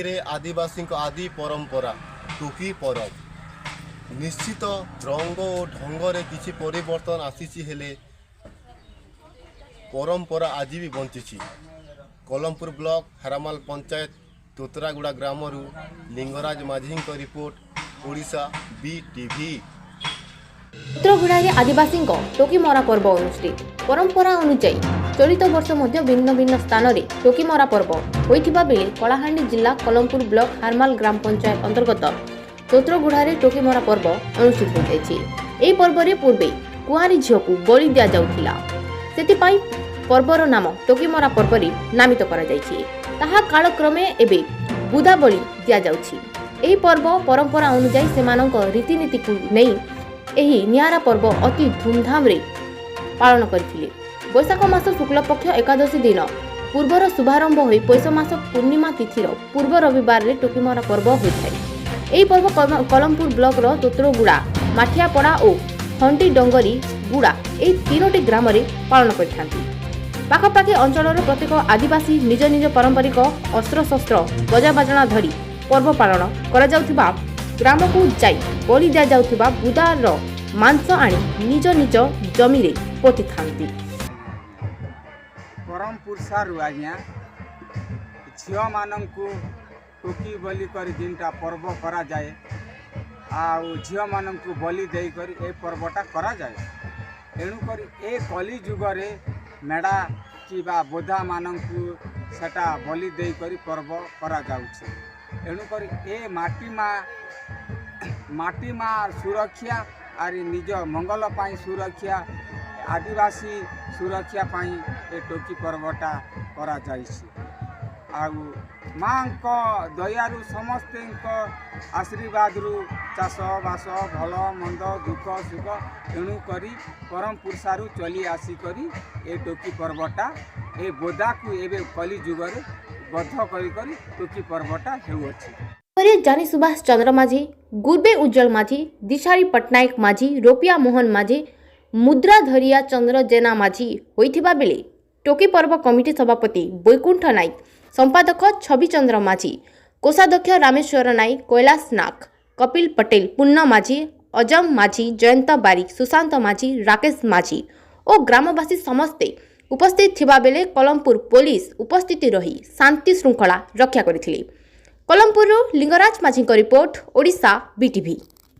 ମାଟିରେ ଆଦିବାସୀଙ୍କ ଆଦି ପରମ୍ପରା ଟୋକି ପରବ। ନିଶ୍ଚିତ ରଙ୍ଗ ଓ ଢଙ୍ଗରେ କିଛି ପରିବର୍ତ୍ତନ ଆସିଛି, ହେଲେ ପରମ୍ପରା ଆଜି ବି ବଞ୍ଚିଛି। କଲମପୁର ବ୍ଲକ ହାରାମାଲ ପଞ୍ଚାୟତ ତୋତରାଗୁଡ଼ା ଗ୍ରାମରୁ ଲିଙ୍ଗରାଜ ମାଝୀଙ୍କ ରିପୋର୍ଟ, ଓଡ଼ିଶା ବିଟିଭି। ତୋତ୍ରଗୁଡ଼ାରେ ଆଦିବାସୀଙ୍କ ଟୋକିମରା ପର୍ବ ଅନୁଷ୍ଠିତ। ପରମ୍ପରା ଅନୁଯାୟୀ ଚଳିତ ବର୍ଷ ମଧ୍ୟ ଭିନ୍ନ ଭିନ୍ନ ସ୍ଥାନରେ ଟୋକିମରା ପର୍ବ ହୋଇଥିବା ବେଳେ କଳାହାଣ୍ଡି ଜିଲ୍ଲା କଲମପୁର ବ୍ଲକ ହାରମାଲ ଗ୍ରାମ ପଞ୍ଚାୟତ ଅନ୍ତର୍ଗତ ତୋତ୍ରଗୁଡ଼ାରେ ଟୋକିମରା ପର୍ବ ଅନୁଷ୍ଠିତ ହୋଇଯାଇଛି। ଏହି ପର୍ବରେ ପୂର୍ବେ କୁଆଁରୀ ଝିଅକୁ ବଳି ଦିଆଯାଉଥିଲା। ସେଥିପାଇଁ ପର୍ବର ନାମ ଟୋକିମରା ପର୍ବରେ ନାମିତ କରାଯାଇଛି। ତାହା କାଳକ୍ରମେ ଏବେ ବୁଦା ବଳି ଦିଆଯାଉଛି। ଏହି ପର୍ବ ପରମ୍ପରା ଅନୁଯାୟୀ ସେମାନଙ୍କ ରୀତିନୀତିକୁ ନେଇ ଏହି ନିଆରା ପର୍ବ ଅତି ଧୁମଧାମରେ ପାଳନ କରିଥିଲେ। ବୈଶାଖ ମାସ ଶୁକ୍ଳପକ୍ଷ ଏକାଦଶୀ ଦିନ ପୂର୍ବର ଶୁଭାରମ୍ଭ ହୋଇ ପୌଷ ମାସ ପୂର୍ଣ୍ଣିମା ତିଥିର ପୂର୍ବ ରବିବାରରେ ଟୋକିମରା ପର୍ବ ହୋଇଥାଏ। ଏହି ପର୍ବ କଲମପୁର ବ୍ଲକର ତୋତ୍ରଗୁଡ଼ା, ମାଠିଆପଡ଼ା ଓ ହଣ୍ଡି ଡଙ୍ଗରୀ ଗୁଡ଼ା ଏହି ତିନୋଟି ଗ୍ରାମରେ ପାଳନ କରିଥାନ୍ତି। ପାଖାପାଖି ଅଞ୍ଚଳର ପ୍ରତ୍ୟେକ ଆଦିବାସୀ ନିଜ ନିଜ ପାରମ୍ପରିକ ଅସ୍ତ୍ରଶସ୍ତ୍ର, ବଜାବାଜଣା ଧରି ପର୍ବ ପାଳନ କରାଯାଉଥିବା ଗ୍ରାମକୁ ଯାଇ ବଳି ଦିଆଯାଉଥିବା ବୁଦାର ମାଂସ ଆଣି ନିଜ ନିଜ ଜମିରେ ପୋତିଥାନ୍ତି। ପରମପୁରୁଷାରୁ ଆଜ୍ଞା, ଝିଅମାନଙ୍କୁ ଟୋକି ବଲି କରି ଯେନ୍ଟା ପର୍ବ କରାଯାଏ ଆଉ ଝିଅମାନଙ୍କୁ ବଲି ଦେଇକରି ଏ ପର୍ବଟା କରାଯାଏ। ଏଣୁକରି ଏ କଲି ଯୁଗରେ ମେଢ଼ା କିମ୍ବା ବୋଧାମାନଙ୍କୁ ସେଟା ବଲି ଦେଇକରି ପର୍ବ କରାଯାଉଛି। ଏଣୁକରି ଏ ମାଟି ମା ସୁରକ୍ଷା ଆରି ନିଜ ମଙ୍ଗଳ ପାଇଁ ସୁରକ୍ଷା, ଆଦିବାସୀ ସୁରକ୍ଷା ପାଇଁ ଏ ଟୋକି ପର୍ବଟା କରାଯାଇଛି। ଆଉ ମାଙ୍କ ଦୟାରୁ, ସମସ୍ତଙ୍କ ଆଶୀର୍ବାଦରୁ ଚାଷବାସ, ଭଲ ମନ୍ଦ, ଦୁଃଖ ସୁଖ, ଏଣୁ କରି ପରମପୁରୁଷାରୁ ଚଲି ଆସିକରି ଏ ଟୋକି ପର୍ବଟା ଏ ବୋଦାକୁ ଏବେ କଲି ଯୁଗରେ ବଧ କରି କରି ଟୋକି ପର୍ବଟା ହେଉଅଛି। ପରେ ଜାନି ସୁଭାଷ ଚନ୍ଦ୍ର ମାଝୀ, ଗୁର୍ବେ ଉଜ୍ଜଳ ମାଝୀ, ଦିଶାରୀ ପଟ୍ଟନାୟକ ମାଝୀ, ରୋପିଆ ମୋହନ ମାଝୀ, ମୁଦ୍ରାଧରିଆ ଚନ୍ଦ୍ର ଜେନା ମାଝୀ ହୋଇଥିବା ବେଳେ ଟୋକି ପର୍ବ କମିଟି ସଭାପତି ବୈକୁଣ୍ଠ ନାଇକ, ସମ୍ପାଦକ ଛବିଚନ୍ଦ୍ର ମାଝୀ, କୋଷାଧ୍ୟକ୍ଷ ରାମେଶ୍ୱର ନାଇକ, କୈଳାସ ନାଗ, କପିଲ ପଟେଲ, ପୂର୍ଣ୍ଣ ମାଝୀ, ଅଜମ ମାଝୀ, ଜୟନ୍ତ ବାରିକ, ସୁଶାନ୍ତ ମାଝୀ, ରାକେଶ ମାଝୀ ଓ ଗ୍ରାମବାସୀ ସମସ୍ତେ ଉପସ୍ଥିତ ଥିବାବେଳେ କଲମପୁର ପୋଲିସ ଉପସ୍ଥିତି ରହି ଶାନ୍ତି ଶୃଙ୍ଖଳା ରକ୍ଷା କରିଥିଲେ। କଲମପୁରରୁ ଲିଙ୍ଗରାଜ ମାଝୀଙ୍କ ରିପୋର୍ଟ, ଓଡ଼ିଶା ବିଟିଭି।